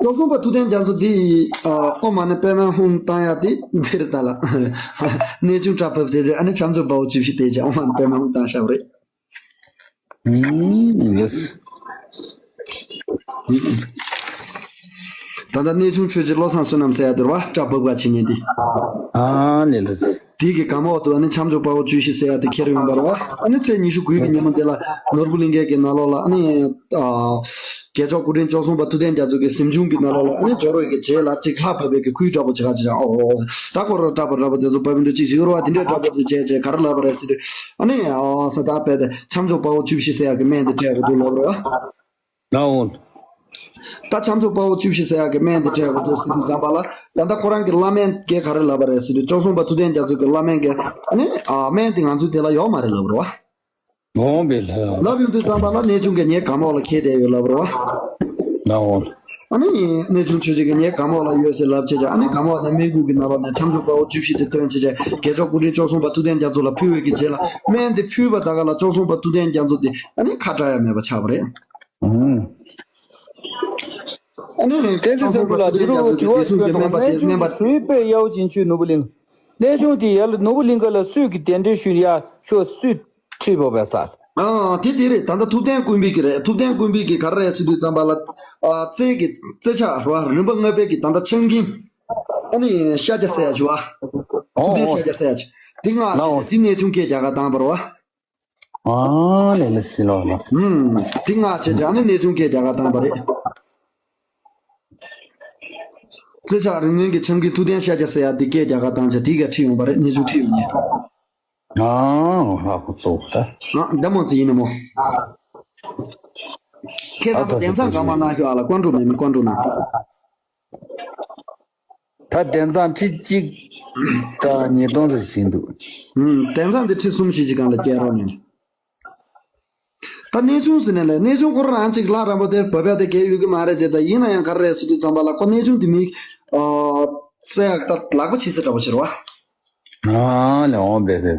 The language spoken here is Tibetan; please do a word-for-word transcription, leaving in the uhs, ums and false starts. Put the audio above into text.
བཅུ་གསུམ་པ་ཐུབ་བསྟན་རྒྱ་མཚོ་འདི་ཨ་ཨོཾ་མ་ཎི་པདྨེ་ཧཱུྃ་བཏང་ཡ་དེ་འདིར་ད་ལ། གནས་ཆུང་སྐྲ་ཕབ་བྱས་རྗེས་ཨ་ནི་ཆམ་ཆོས་དཔའ་བོ་བཅུ་བཞི་བལྟས་རྗེས་ཨོཾ་མ་ཎི་པདྨེ་ཧཱུྃ་བཏང་བཞག་པ་རེད། ཨུམ། ལགས། ད་ལྟ་གནས་ཆུང་ཆོས་རྗེ་བློ་བཟང་བསོད་ནམས་ཟེར་ཡ་དེ་རེད་བ། སྐྲ་ཕབ་ག་བྱེད་མཁན་དེ། ཨ་ནི་ལགས། དེ་གི་གམ་འོག་ཏུ་ཨ་ནི་ཆམ་ཆོས་དཔའ་བོ་བཅུ་བཞི་ཟེར་ཡ་དེ་ཁྱེར་ཡོང་བ་རེད་བ། ཨ་ནི་ཚེས་ཉི་ཤུ་དགུའི་གི་ཉིན་མོ་དེ་ལ་ནོར་བུ་གླིང་གའི་གི་ནང་ལོགས་ལ་ཨ་ནི། ཨ། རྒྱལ་མཆོག་སྐུ་ཕྲེང་བཅུ་གསུམ་པ་ཐུབ་བསྟན་རྒྱ་མཚོ་གི་གཟིམ་ཆུང་གི་ནང་ལོགས་ལ་ཨ་ནི་ཇོ་རོ་ཡི་གི་རྗེས་ལ་གཅིག་ལྷ་བབས་པའི་གི་ཁུལ་འདྲ་པོ་ཅིག་ག་ཅིག་ཨོ། ད་ཁོ་རང་སྐྲ་ཕབ་འདྲ་པོ་དེ་ཚོ་བབས་འདུག་ཅིག་ཞིག་རོ་བ་དེ་འདྲའི་འདྲ་པོ་དེ་བྱས་བྱས་ག་རེ་ལབ་པ་རེད་ཟེར་དུས། ཨ་ནི་ཨོ་ས་ད་བས་ཏེ་ཆམ་ཆོས་དཔའ་བོ་བཅུ་བཞི་ཟེར་ཡག་གི་སྨན་དེ་སྤྲད་དགོས་འདུག་ལབ་རོ་བ། ལའོ། ད་ཆམ་ཆོས་དཔའ་བོ་བཅུ་བཞི་ཟེར་ཡག་གི་སྨན་དེ་སྤྲད་དགོས་འདུག་ཟེར་དུས་ཙམ་པ་ལ་ད་ལྟ་ཁོ་རང་གི་བླ་སྨན་གྱིས་ག་རེ་ལབ་པ་རེད་ཟེར་དུས་བཅུ་གསུམ་པ་ཐུབ་བསྟན་རྒྱ་མཚོ་གི་བླ་སྨན་གྱིས་ཨ་ནི་ཨ་སྨན་དེ་ང་ཚོའི་དེ་ལ་ཡོད་མ་རེད་ལབ་རོ་བ། འོང་བས་ལྷ། ལབ་ཡོང་དུས་ཙམ་པ་ལ་གནས་ཆུང་གིས་ངའི་གམ་འོག་ལ་འཁྱེར་བསྡད་ཡོད་ལབ་རོ། ལའོ། ཨ་ནི་གནས་ཆུང་ཆོས་རྗེ་གིས་ངའི་གམ་འོག་ལ་ཡོད་ཟེར་ལབ་བྱས་ཀྱང་ཨ་ནི་གམ་འོག་ནས་སྨན་ཁུག་གི་ནང་ལོགས་ནས་ཆམ་ཆོས་དཔའ་བོ་བཅུ་བཞི་དེ་བཏོན་བྱས་ཀྱང་རྒྱལ་མཆོག་སྐུ་ཕྲེང་བཅུ་གསུམ་པ་ཐུབ་བསྟན་རྒྱ་མཚོ་ལ་ཕུལ་བའི་གི་རྗེས་ལ་སྨན་དེ་ཕུལ་བ་ད་ག་ལ་བཅུ་གསུམ་པ་ཐུབ་བསྟན་རྒྱ་མཚོ་དེ་ཨ་ནི་ཁ་གྲག་ཡ་མེད་པ་ཆགས་པ་རེད། ཨུམ། ཨ་ནི་བསྟན་འཛིན་བཟང་པོ་ལགས། འདི་རུ་དྲི་བ་ཞིག་ཡོད་འདུག་གནས་ཆུང་གནས་པ་དེ་གནས་པ་དེ་སུས་དཔེ་ཡག་པོ་ཅིག་ཆུ་ནོར་བུ་གླིང་། གནས་ཆུང་དེ་ཡར་ལ་ནོར་བུ་གླིང་ག་ལ་སུས་ཀྱི་གདན་འདྲེན་ཞུས་ཡ་ཤོག་སུས་ཁྲིད་བོ་བས་ས། ཨ་དེ་དེ་རེད། ད་ལྟ་ཐུབ་བསྟན་ཀུན་འབུལ་གྱི་རེད། ཐུབ་བསྟན་ཀུན་འབུལ་གྱི་ག་རེ་རེད་ཟེར་དུས་ཙམ་པ་ལ་ཨ་རྩེ་གི་རྩེ་ཆག་རེད་བ། རིམ་པ་ལྔ་པའི་གི་ད་ལྟ་ཆང་ཁྱིམ་ཨ་ནི་ཤཱཀྱ་ཟེར་ཡ་ཞུ་བ། ཐུབ་བསྟན་ཤཱཀྱ་ཟེར་ཡ་ཞུ། དེ་ལྔ་བྱས་ཏེ་དེ་གནས་ཆུང་སྐད་རྒྱག་ག་བཏང་བ་རེད་བ། ཨ་ལེ་ལེ་སི་ལོ་ལོ། ཧུམ། དེ་ལྔ་བྱས་ཀྱང་ནི་གནས་ཆུང་སྐད་རྒྱག་ག་བཏང་བ་རེད། རྩེ་ཆག་རིམ་ལྔའི་གི་ཆང་གི་ཐུབ་བསྟན་ཤཱཀྱ་ཟེར་ཡ་དེ་སྐད་རྒྱག་ག་བཏང་བྱས་དེ་ག་ཁྲིད་ཡོང་བ་རེད། གནས་ཆུང་ཁྲིད་ཡོང་ཉེ། ཨ་ཧ་ཁོ་ཚོ་ད། ཨ་འདི་མོ་ཙི་ཡིན་ནི་མོ། ཁྱེད་རང་ཚོ་གདན་ཚང་གང་མ་གནང་ཤོག་ཨ་ལ་ཀོན་ཀྲུ་མེ་མི་ཀོན་ཀྲུ་ན། ད་གདན་ཚང་ཁྲི་གཅིག་དང་ཉིས་སྟོང་ཙམ་ཟིན་འདུག་ཨུམ། གདན་ཚང་འདི་ཁྲི་གསུམ་བཞི་ཅིག་སྒང་ལ་བསྐྱལ་རོགས་གནང་། ད་གནས་ཆུང་ཟེར་ནས་ལས་གནས་ཆུང་ཁོ་རང་གཅིག་ལྷ་རམ་པ་དེ་བབ་ཡ་དེ་གལ་ཡོད་ཀྱི་མ་རེད་དེ། ད་ཡིན་ན་ཡང་ག་རེ་རེད་ཟེར་དུས་ཙམ་པ་ལ་ཁོ་གནས་ཆུང་དེ་མི་ཨ་སེ་ཡག་ད་ལག་པ་ཕྱི་སེ་འདྲ་པོ་ཕྱིར་བ། ཨ་ལེ་འོང་བས་བས་བས།